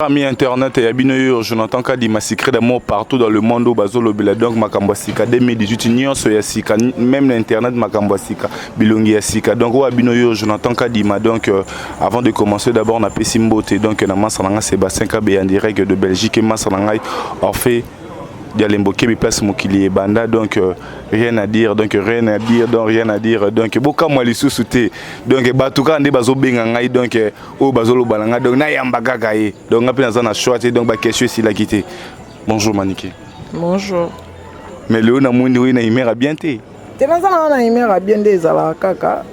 Ami internet ya bino yo Jonathan Kadima, secret d'amour partout dans le monde oyo bazolobela. Donc makambo ya sika 2018 nyonso ya sika, même na internet makambo ya sika, bilongi ya sika. Donc oyo ya bino yo Jonathan Kadima. Donc avant de commencer, d'abord napesi mbote donc na masa na ngai Sébastien Kabe en direct de Belgique, masa na ngai Orphée Dialembo Kebi, place mokili ebanda. Donc rien à dire, donc rien à dire, donc rien à dire. Donc bokamwa lisusu te. Donc bato kaka nde bazobenga ngai, donc oyo bazoloba na ngai, donc nayamba kaka ye. Donc ngai mpe naza na choix te, donc baquestion esilaki te. Bonjour Manike. Bonjour. Mais lelo namoni oyo na humeur bien te. Te, naza na wana humeur ya bien nde ezalaka kaka.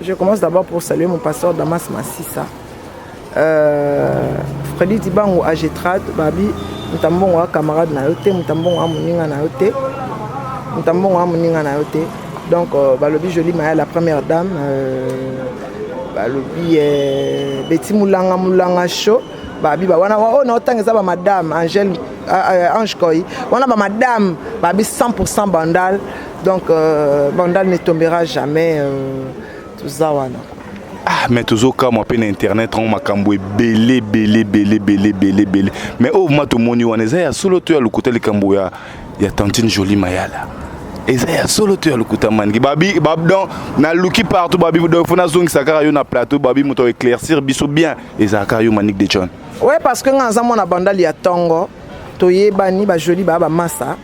Je commence d'abord pour saluer mon pasteur Damas Massissa, Fredi Dibango Agetrad babi moto ambongo ya camarade na yo te, moto ambongo ya moninga na yo te, moto ambongo ya moninga na yo te. Donc balobi Joli Maya, la première dame, balobi Beti Mulanga, Mulanga Show, babi ba wana oyo na otanga eza bamadame Angèle, Ange Koi wana, bamadame babi 100 Bandal. Donc Bandal ne tombera jamais, toza wana. Ah, mais tozokamwa mpe na internet yango, makambo ebele ebele ebele ebele ebele ebele. Mais oyo ma tomoni wana eza ya solo to ya lokuta? Likambo ya tantine Joli Mayala eza ya solo to ya lokuta? Maniki babi donc naluki partout, babi donc faut nazongisa kaka yo na plateau. Babi moto éclaircir biso bien ezalaka kaka yo, Manique de John. Ouais, parce que nga aza mwana Bandali ya ntongo, toyebani. Bajoli baya bamasa,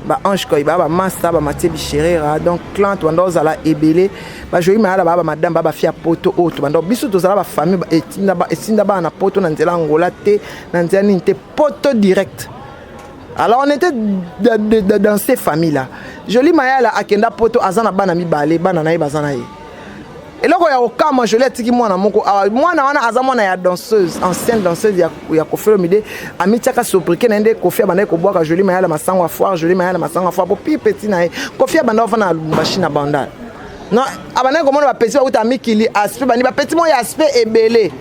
baange koi baya bamasa, bamatie bisherera. Donc clan tobanda ozala ebele. Bajoli Mayala baya bamadame, baya bafia poto. Oyo tobanda biso tozala bafamille etinda bana na poto, na nzela Angola te, na nzela nini te, poto direct. Alors on était dans ces familles là. Joli Mayala akenda poto, aza na bana mibale, bana na ye baza na ye. Eloko ya kokamwa, Joli atiki mwana moko awa. Mwana wana aza mwana ya danseuse, ancienne danseuse ya Kofi Olomide. Amitiaka sobriquet na ye nde Kofi abandaki kobwaka Joli Mayala masango ya foire, Joli Mayala masango ya foire, po pi petit na ye Kofi abanda ofanda na Lubumbashi na Bandal. Non, abandaki komona bapetits bauta mikili, aspect bandi bapetits moko ya aspect ebele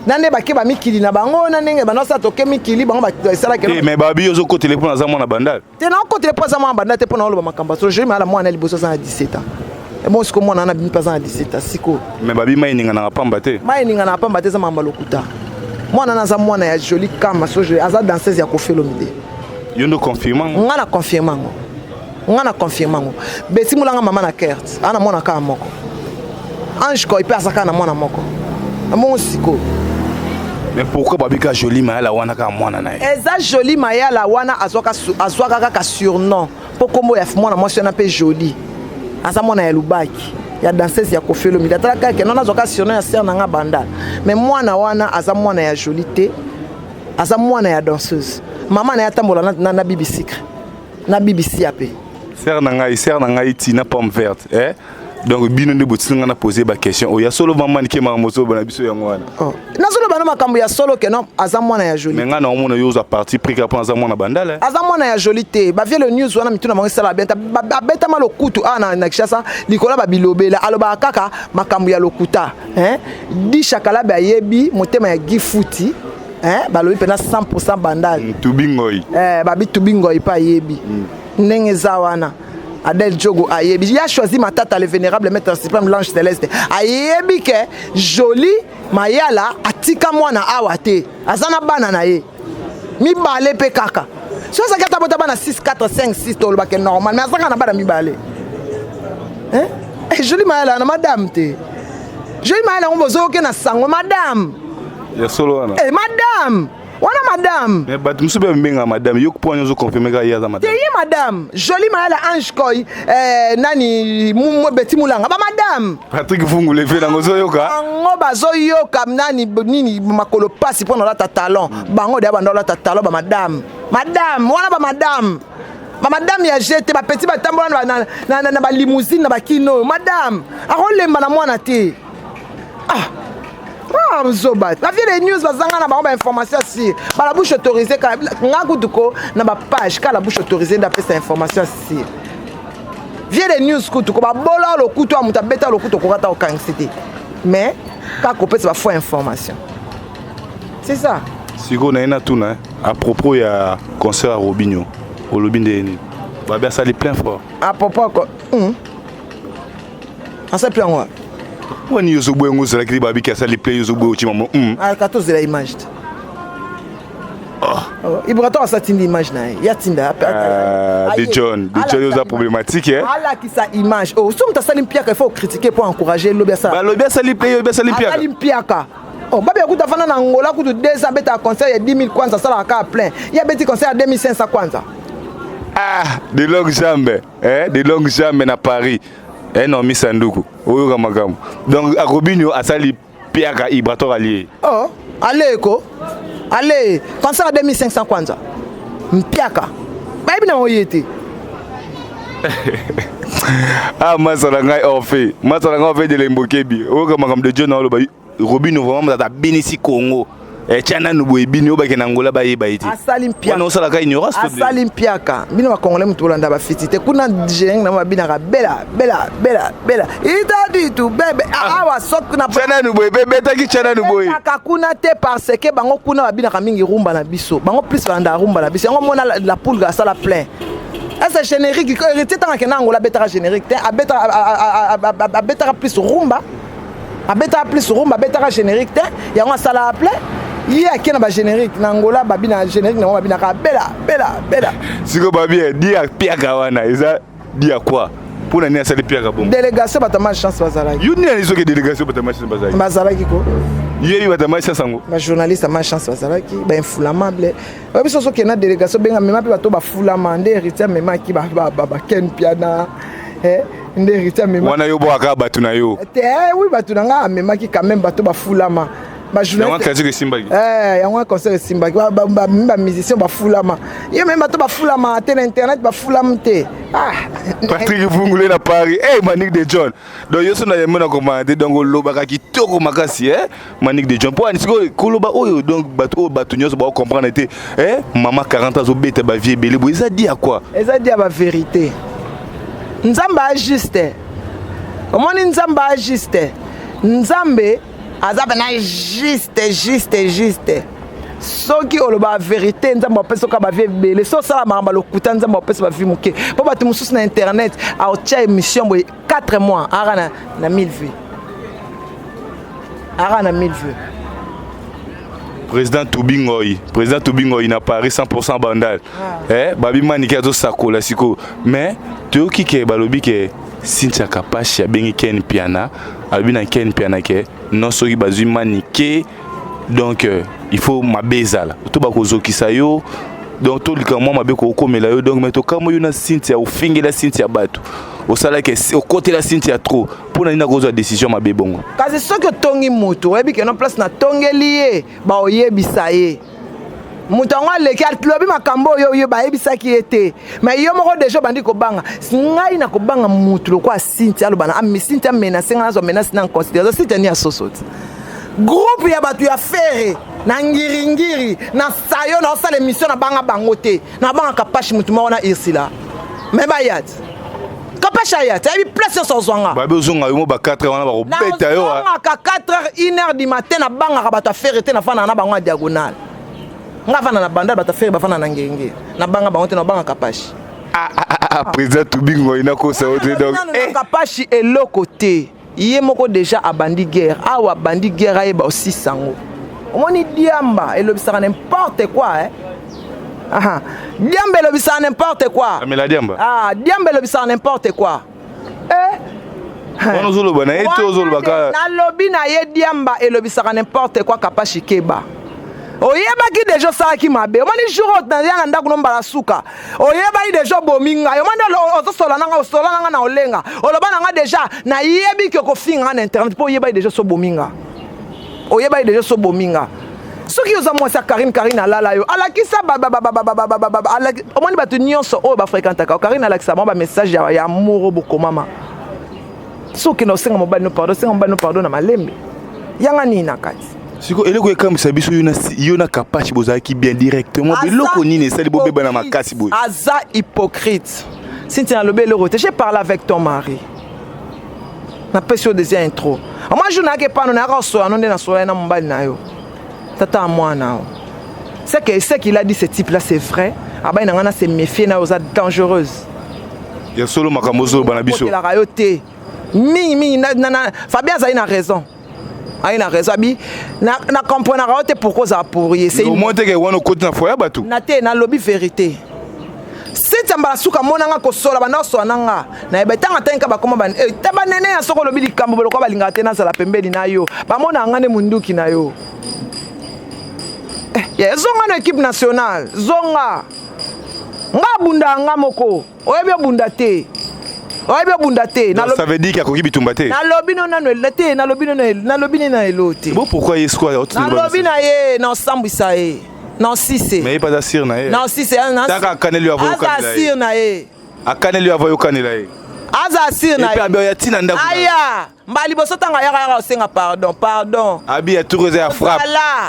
na nde bake bamikili na bango, na ndenge banda osala toke mikili bango esalaki. Eh, mais babi ozokotele mpo naza mwana Bandal. Te, naokotele mpo aza mwana Bandal te, mpo na oloba makambo ya solo. Joli Mayala mwana ya liboso aza na 17 ans. Bon, siko mwana wana bimi mpe aza na 17 ans sikoyo. Mais babi mai eninganaka pamba te. Mai eninganaka pamba te, eza makambo ya lokuta. Mwana wana aza mwana ya Joli Kama. So Joli aza danseuse ya Kofi Olomide. Yo ndo confirme yango? Nga na confirme yango, nga na confirme yango. Beti Mulanga, mama na Kert, aza na mwana kaka moko. Ange Koi mpe aza kaka na mwana moko. Bongo sikoyo? Mais pourquoi babika Joli Mayala wana kaka mwana na ye? Eza Joli Mayala wana azwaka kaka surnom, mpo nkombo ya mwana mwasi wana mpe Joli, aza mwana ya Lubaki, ya danseuse ya Kofi Olomide. Atala kaka ke non, azwaka surnom ya sœur na nga Bandal. Mais mwana wana aza mwana ya Joli te, aza mwana ya danseuse. Mama na ye atambola na Bibi Sucre, na BBC ya mpe. Sœur na ngai Tina Pomme Verte, eh? Donc bino nde botinga nga na pose baquestion oyo ya solo. Mamanike, makambo ozoloba na biso yango wana? Oh. Nazoloba na makambo ya solo ke non, aza mwana ya Joli. Mais ngai na omona yo ozwa parti pris kaka mpo aza mwana Bandala, eh? Aza mwana ya Joli te. Bavie le news wana, mituna bango esala bien. Abetama lokutu awa na Kinshasa likolo ya babilobela. Alobaka kaka makambo ya lokuta, hein? Di Shakalabe ayebi motema ya Gifuti, hein? Balobi mpena 100 Bandal. Tubi ngoi. Eh, babi tubi ngoi mpe ayebi ndenge eza wana. Adel Diogo ayebi ya choisi Matata, le vénérable maître suprême, l'ange céleste, ayebi ke Joli Mayala atika mwana awa te, aza na bana na ye mibale mpe kaka. So azalaki ata bota bana 6, 4, 5, 6, tolobake normal, mais azaka na bana mibale. Hein? Eh, Joli Mayala na madame te. Joli Mayala yango bozoyoke na sango madame. Ya solo wana? Eh, madame wana, madame. Mais bato mosusu mpe bamibengaka madame. Yo mpo nyonso confirme kaka ye aza te. Madame. Ye madame Joli Mayala, Ange Koi, nani, Beti Mulanga, bamadame. Patrik Vungule mpe nango ozoyoka. Bango bazoyoka nani nini, makolo pasi mpo na olata talon. Bango deya banda olata talon. Bamadame, madame wana, bamadame, bamadame ya jete, bapetits batambola na balimousine na bakino oyo. Madame akolemba na mwana te. Ah. Ah, zoba, bavie de news bazanga na bango bainformation sûre, bala bouche autorisée. Nga kutu ko na bapage ka la bouche autorisée nde apesa information sûre. Vie de news kutu ko babola lokutu ya moto abeta lokutu, okoka ta kokangisi te, mais kaka kopesa bafaux information, c'est ça. Sikoyo na ye natuna à propos ya concert ya Robinio, olobi nde nini? Babi asali plein fort. À propos ko asali plein yango. Wani yo ozoboya yango, ozalaki te. Babiki asali plein, yo ozoboya otima mo. Aka tozela image te. Oh, Ibrator asa tindi image na ye, ya tinda. De John, de John, oza problématique, eh? Alakisa image. Oh, so moto asali mpiaka, il faut critiquer pour encourager. Lobi asala. Balobi asali plein, yobi asali mpiaka. Asali mpiaka. Oh, babi akuta afanda na Angola kutu 2 ans, abetaka concert ya 10 000 kwanza, asalaka kaka plein. Ye abeti concert ya 2500 kwanza. Ah, de longue jambe, eh, de longue jambe na Paris, eh, Naomi Sanduku, oyoka makambo. Donc Robinio asali piaka, Ibrator alie. Oh, ale ko ale concert ya 2500 kwanza, mpiaka bayebi na oye te. Ah, masala ngai Orphe, masala ngai Orphe de Lembokebi, oyoka makambo. De John aloba Robino vraiment moto abinisi Congo. Tia nanu boye, bini oyo bakende Angola, bayeba ye te. Asali mpiaka. Wana osalaka ignorance to? Asali mpiaka. Bino bakongolais, moto bolanda bafiti te. Kuna générique na babinaka bela bela bela bela itaditu bebe. Awa soki na Tia nanu boye mpe betaki, tia nanu boye. Betaka kuna te, parce que bango kuna babinaka mingi rumba na biso. Bango plus balanda rumba na biso. Yango mona la poule asala plein. Ese générique, Héritier ntango akenda Angola, abetaka générique te. Abetaka plus rumba, abetaka plus rumba, abetaka générique te. Yango asalaka plein. Ye ake na bagénérique na Angola, babina générique nango, babinaka bela bela bela. Sikoyo babi di ya piaka wana eza di ya quoi? Mpona nini asali piaka bongo? Délégation bato ya malchance bazalaki. Yo nini soki délégation bato ya malchance bazalaki? Bazalaki ko. Yebi bato ya malchance yango. Bajournaliste ya malchance bazalaki, bainflammable. Oyo biso soki na délégation, benga mema mpe bato bafulama. Nde Héritier amemaki baken Mpiana, nde Héritier amema. Wana yo bwaka bato na yo. Te, oui, bato na nga. Amemaki quand même bato bafulama. Yango concert esimbaki. Yango concert esimbaki. Bamusicien bafulama, ye meme bato bafulama te na internet, bafulama te. Patrick Vungule na Paris. Hey, Manique de John, donc yo so na yambo na komanda te. Donc olobaka kitoko makasi, eh? Manique de John, mpo ani sikoyo koloba oyo? Donc bato oyo, bato nyonso bakocomprendre te, eh? Mama 40 azobeta bavie ebele boye, eza di ya quoi? Eza di ya bavérité. Nzambe ajuste. Omoni, Nzambe ajuste, Nzambe aza pena juste, juste, juste. Soki oloba vérité, Nzambe apesa oka bavie ebele. So osala makambo lokuta, Nzambe apesa bavie moke. Mpo bato mosusu na internet, aotia émission boye 4 mois, aka na 1000 vues, aka na 1000 vues. Président Tubingoi, président Tubingoi na Paris, 100% Bandal, ah. Eh, babi Manike azosakola sikoyo, mais toyoki ke balobi ke Cynthia Kapashi abengi Ken Piana, alobi na Ken Piana ke non, soki bazwi Manike, donc il faut mabe ezala to bakozokisa yo, donc tolika mwa mabe kokomela yo. Donc mais tokamwa yo na Cynthia, ofingela Cynthia bato, osalaki okotela Cynthia trop. Mpo na nini nakozwa décision mabe bongo? Kasi soki otongi motu, oyebi keno place natongeli ye, baoyebisa ye. Moto yango aleki, alobi makambo oyo oyo bayebisaki ye te. Mais yo moko déjà obandi kobanga. Ngai na kobanga motu lokola Sinti aloba na Sinti, amenace ngai, nazwa menace na considération. Sinti ani asoso ti groupe ya bato ya Ferre na ngiringiri na sayo na osala émission, nabanga bango te. Nabangaka Pashi motu moko na Irsila. Me baya ti Kapashi aya ti ayebi place nyonso ozwanga. Babi ozonga yo mo ba 4 heures wana, bakobeta yo. Nazongaka 4 heures, 1 heure du matin. Nabangaka bato ya Ferre te. Nafandaka na bango ya diagonale. Nga avanda na Bandal, bato ya Ferre bafanda na Ngenge. Nabanga bango te, nabanga Kapashi. Ah, ah, ah, ah, président Tubingo inakosa yo te donc. Eh. Kapashi eloko te. Ye moko déjà abandi guerre awa, abandi guerre, ayeba osisa yango. Omoni, diamba elobisaka n'importe quoi, eh? Aha. Diamba elobisaka n'importe quoi. Amela diamba. Ah, diamba elobisaka n'importe quoi, eh? Wana ozoloba na ye te, ozoloba kaka. Nalobi na ye, diamba elobisaka n'importe quoi. Kapashi, keba. Oyebaki déjà osalaki mabe. Omoni, jour oyo naya na ndako no mbala suka, oyebaki déjà obomi ngai. Omoni, ozosola nanga, osola nanga na olenga, oloba na nga déjà, nayebi ke okofinga nga na internet, mpo oyebaki déjà so obomi nga. Oyebaki déjà so obomi nga. Soki oza mwasi ya Karine, Karine alala yo, alakisa. Omoni, bato nyonso oyo bafréquentaka Karine, alakisa bango bamessage ya amour oyo bokomama. So okende osenga mobali no pardon, osenga mobali no pardon na malembe. Yanga nini na kati? Siko eloko ekambisa biso, yo na Kapashi bozalaki bien directement. Biloko nini esali bobeba na makasi boye? Aza hypocrite. Cynthia, nalobi eloko te. J'ai parlé avec ton mari, napesi yo déjà intro. Moi jour nayaki epano, nayaka kosola no nde nasola ye na mobali na yo, tata ya mwana o. C'est que ce qu'il a dit, ce type là, c'est vrai. Abai na ngai na se méfier na yo, oza dangereuse. Ya solo makambo ozoloba na biso? Otelaka yo te. Mingi mingi na Fabien azali na raison, ayi na raison. Abi na comprenaka yo te pourquoi ozala pour ye. C'est omoni teke wana okoti na foyer bato. Na te, nalobi vérité. Seti ya mbala suka amonanga kosola, banda kosola na nga, nayeba ntango atangi ka bakoma te banene ya soko olobi likambo bolokwa balingaka te. Nazala pembeni na yo, bamonaka nga nde munduki na yo. Eh, zonga na équipe nationale, zonga. Nga abundaka nga moko, oyebi obunda te, oyebi obunda te. Ça veut dire akoki bitumba te. Nalobi no nano te, nalobi no, nalobi nini na elo te. Bon, pourquoi ye sikoyo? Nalobi na ye, na osambwisa ye na osise. Mais ye mpe aza sire na ye. Na osise. Taka akaneli yo. Aza sire na ye. Akaneli yo ava yokanela ye. Aza sire na ye. Abe oya ntina ndako. Aya mbala liboso, ntango ayaka, ayaka kosenga pardon, pardon. Abi ya tour eza ya frappe.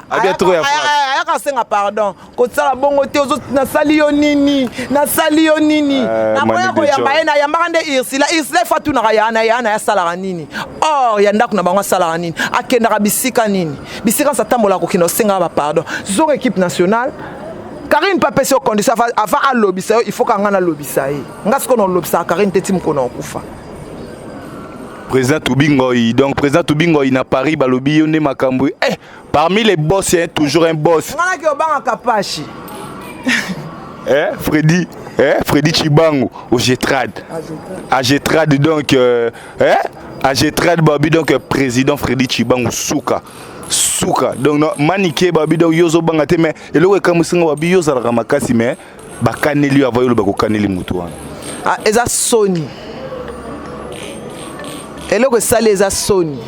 Abi ya tour ya frappe. Ayaka kosenga pardon, kosala bongo te. Nasali yo nini? Nasali yo nini? Nakoya koyamba ye, nayambaka nde Ursula. Ursula efo atunaka ya na ya na ye asalaka nini or ya ndako na bango, asalaka nini, akendaka bisika nini, bisika nyonso atambolaka kokende osengaka bapardon. Zonga équipe nationale. Karine mpe apesi yo condition avant alobisa yo, il faut ka nga nalobisa ye. Nga sikoyo na olobisaka Karine te ti mokolo na okufa. Président Tubingoi, donc président Tubingoi na Paris, balobi yo nde makambo. Eh, parmi les boss, il y a toujours un boss. Nga naki obangaka pashi. Eh, Freddy, eh, Freddy Chibango au Getrad, Agetrad, donc eh, Agetrad babi, donc président Freddy Chibango suka suka. Donc no, Manike babi, donc yo ozobanga te, mais eloko ekamwisinga, babi yo ozalaka makasi, mais bakaneli yo ava yo oloba kokaneli motu wana. Ah, eza soni, eloko esali eza soni,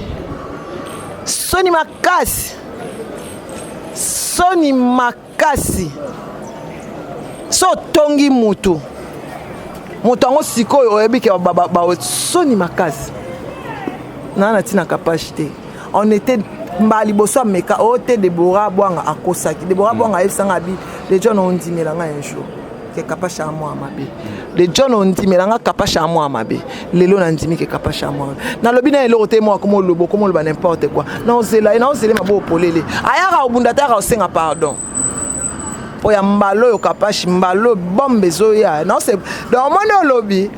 soni makasi, soni makasi. So otongi mutu, moto yango sikoyo oyebi ke soni makasi. Naa na ntina Kapashi te. On était mbala liboso ameka oyo te. Debora Bwanga akosaki. Debora Bwanga ayebisanga, abi le John ondimela ngai un jour ke Kapashi ya mwa mabe. Le John ondimela nga Kapashi ya mwa mabe. Lelo nandimi ke Kapashi ya mwa mabe. Nalobi na eloko te. Mwa koma oloba, okoma oloba n'importe quoi. Naozela ye, naozela maboko polele. Ayaka obunda te, ayaka osenga pardon mpo ya mbala oyo. Kapashi, mbala oyo bombe ezoya. Donc omoni, olobi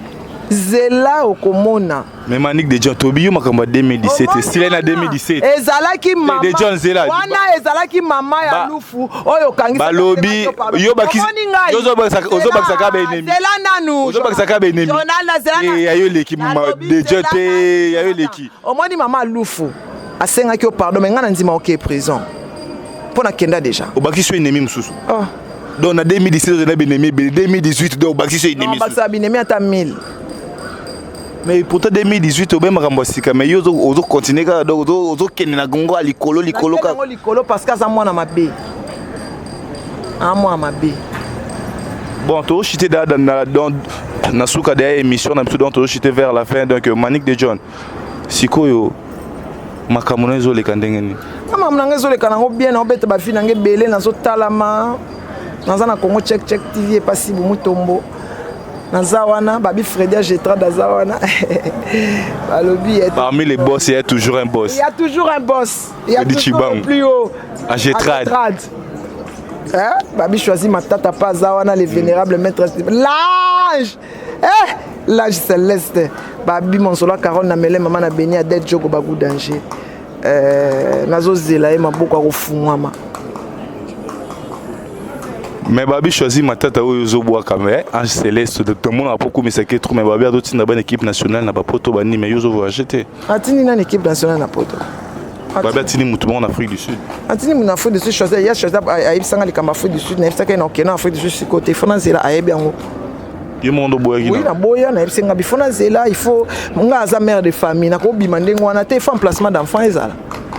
zela, okomona. Mais Manique de John, tobi yo makambo ya 2017 esila na 2017. Ezalaki mama de John Zela. Wana ezalaki mama ya lufu oyo okangisa. Balobi yo bakisi, yo ozobakisaka baennemi. Zela nanu. Ozobakisaka baennemi. Ya yo eleki de John te, ya yo eleki. Omoni, mama lufu asengaki yo pardon, mais ngai na ndima oke prison mpo nakenda déjà. Obakisi yo ennemi mosusu. Oh. Donc na 2017 ozali na baennemi ebele, 2018 donc obakisi yo ennemi. Bakisaka binemi ata 1000. Mais pourtant 2018 obe makambo ya sika, mais yo ozocontinue kaka, donc ozokende na gongo ya likolo likolo kaka. Yango likolo parce que aza mwana mabe, aza mwana mabe. Bon, tozochite da na suka deya émission na biso, donc tozochite vers la fin. Donc Manique de John, sikoyo makambo na ezoleka ndenge nini? Makambo na ngai ezoleka nango bien. Naobeta bafi na ngai ebele, nazotalama, naza na Congo Check Check TV epasi bumutombo. Naza wana, babi Fredi Agetrad aza wana, balobi. Parmi les boss, il y a toujours un boss. Il y a toujours un boss, il y a Fredi toujours Chibangu. le plus haut. Agetrad. Agetrad. Hein? Babi choisi Matata pa aza wana, les vénérables maîtres, l'ange, eh, l'ange céleste. Babi Monsola Carole na mele mama na Beni Adet Jogo Bagu danger. Nazozela ye maboko akofungwama. Mais babi choisi Matata oyo ozobwaka, mais ange céleste tomonaka mpo okumisaki trop, mais babi azotinda bana équipe nationale na bapoto banini, mais yo ozovoyage te. Atindi nani équipe nationale na poto? Babi atindi motu moko na Afrique du Sud. Atindi motu na Afrique du Sud. Choisi ya choisi ayebisanga likambo Afrique du Sud. Nayebisaka ye na okende na Afrique du Sud sikoyo te, il faut nazela. Ayebi yango. Ye moko ndo boyaki? Oui, naboya. Nayebisi nga bifo nazela, il faut nga aza mère de famille, nakobima ndenge wana te. Il faut emplacement d'enfant ezala,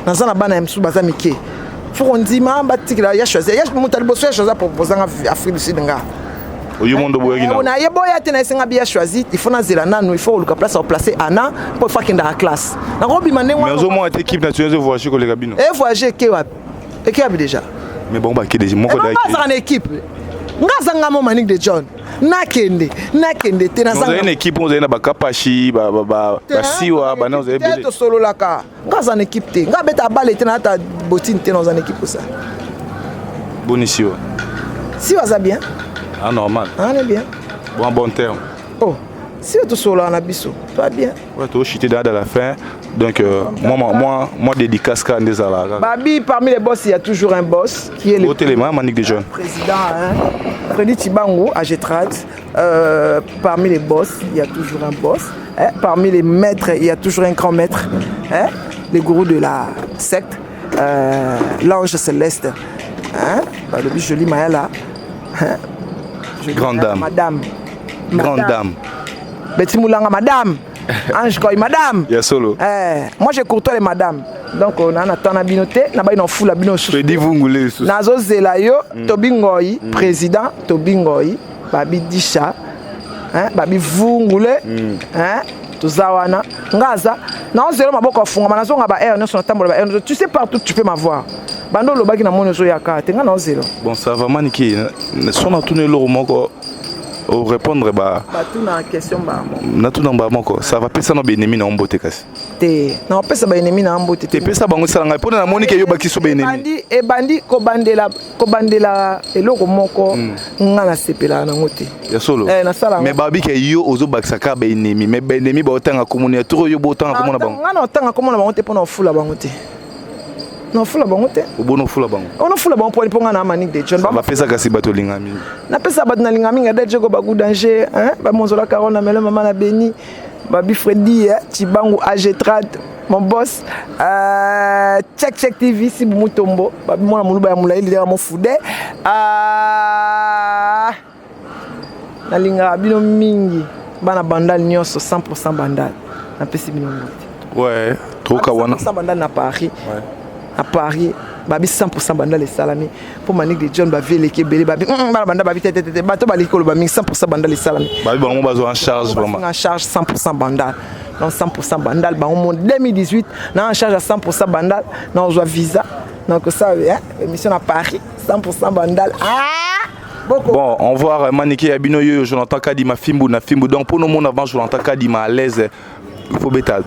naza na bana ya mosusu baza mike, faut kondima batikela ya choisi ya moto ya liboso. Ya choisi aproposanga Afrique du Sud, nga Oyo mondo boyaki na? Na ye boya te. Nayesinga bi ya choisi, il faut nazela nanu, il faut koluka place ya koplace ana mpo il faut akendaka classe. Nakobima ndenge Mais ozomona te équipe nationale ezovoyage koleka bino. Evoyage eke wapi? Eke wapi déjà? Mais bango bake déjà moko. Azaka na équipe, nga azanga mo Manique de John, nakende, nakende te. Ozali na équipe, ozali na bakapashi, basiwa bana, ozali ebele. Tosololaka. Nga aza na équipe te, nga abeta bale te, nalata botine te, naza na équipe osala. Boni siwa? Siwa aza bien. Ah, normal. Ah, est bien. Bon, bon terme. Oh. Si oyo tosololaka na biso, toi bien. Ouais, tochite dans la fin. Donc moi, moi, moi, dédicace kaka nde ezalaka. Babi, parmi les boss, il y a toujours un boss qui est le Otelema, Manique de Jeune. Président, hein? Freddy Chibango à Getrad. Parmi les boss, il y a toujours un boss, hein? Parmi les maîtres, il y a toujours un grand maître, hein? Le gourou de la secte, l'ange céleste, hein? Bah, le joli Mayala, hein? Jolie Grande Mayala, dame. Madame. Grande Madame. dame. Betty Moulanga, madame. Ange Koy, madame. Ya solo. Eh, moi je courtois les madames. Donc on a attend na bino te, na ba na fula bino susu. Freddy Vungule lisusu. Nazozela yo, Tobi Ngoi, président Tobi Ngoi, babi Disha, hein, babi Vungule, hein, toza wana. Nga aza, naozela maboko afungama, nazonga ba air nyonso, natambola ba air nyonso. Tu sais, partout tu peux m'avoir. Bando olobaki na moni ozoyaka te, nga naozela. Bon, ça va, Maniki. So natuna eloko moko, orépondre ba Batuna question bango. Natuna mbala moko, ça va. Pesa na baennemi na mbote kasi. Te, naopesa baennemi na mbote Te. Te. Pesa bango, esala ngai mpona namoni ke yobaki so baennemi. Ebandi, ebandi kobandela eloko moko, nga nasepelaka nango te. Ya solo. Eh, nasala yango. Mais babi ke yo ozobakisa kaka baennemi, mais baennemi baotanga komona ya toro, yo botanga komona bango. Nga na otanga komona bango te, mpo na ofula bango te, na ofula bango te. Obona ofula bango. Ona ofula bango mponi? Mpo nga na Manique de John. Bapesa kasi bato olinga mingi. Napesa bato nalinga mingi: Adel Jego, Bagu Danger, Bamonzola Caron na Melo, mama na Beni, babi Fredi, Chibangu Agetrad, mon boss, Check Check TV, Sibu Mutombo, babi mwana moluba ya molai, leader mofude. Nalingaka bino mingi, bana Bandal nyonso, 100 Bandal, napesi bino mbote. Ouais, toka wana. 100 Bandal na Paris, na Paris, babi 100 Bandal esalami mpo Manique de John. Bavi eleki ebele, babi bana banda, babi tetete, bato baleki koloba mingi. 100 Bandal esalami. Babi bango bazwa en charge vraiment. En charge 100 Bandal, donc 100 Bandal bango mo 2018 na en charge à 100 Bandal, na ozwa visa, donc ça, hein, émission na Paris, 100 Bandal, ah. Boko. Bon, on voit Maniki ya bino yo, Jonathan Kadima, fimbu na fimbu. Donc pour nous mon avant Jonathan Kadima à l'aise, il faut beta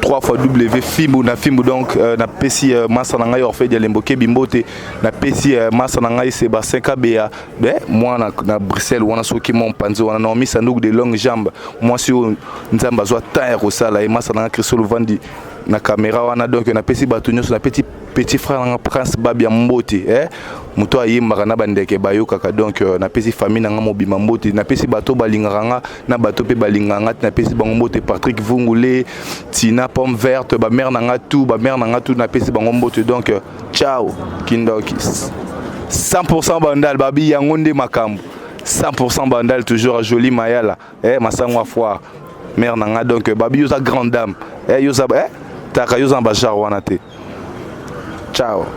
3 fois W fimbu na fimbu. Donc na pesi masa na ngai Orphée Dialembo Kebi mbote, na pesi masa na ngai Sébastien Kabea be moi na Bruxelles wana, soki mon panzo wana, Naomi Sanduku de longues jambes, moi si Nzambe azwa temps ya kosala ye, masa na ngai Christo Lovandi na caméra wana. Donc napesi bato nyonso, napesi petit frère nanga Prince Babia mbote, eh? Moto ayembaka na bandeke bayokaka. Donc napesi famille nanga mobima mbote, napesi bato balingaka nga na bato mpe balingaka nga te, napesi bango mbote: Patrick Vungule, Tina Pomme Verte, bamare nanga tout, bamare nanga tout, napesi bango mbote. Donc ciao, kindoki, 100 Bandal, babi yango nde makambo, 100 Bandal toujours. Joli Mayala, eh, masango ya foire, mare nanga. Donc babi yoza grande dame, eh, yoza, eh, taka yoza na bagenre wana te. Ciao.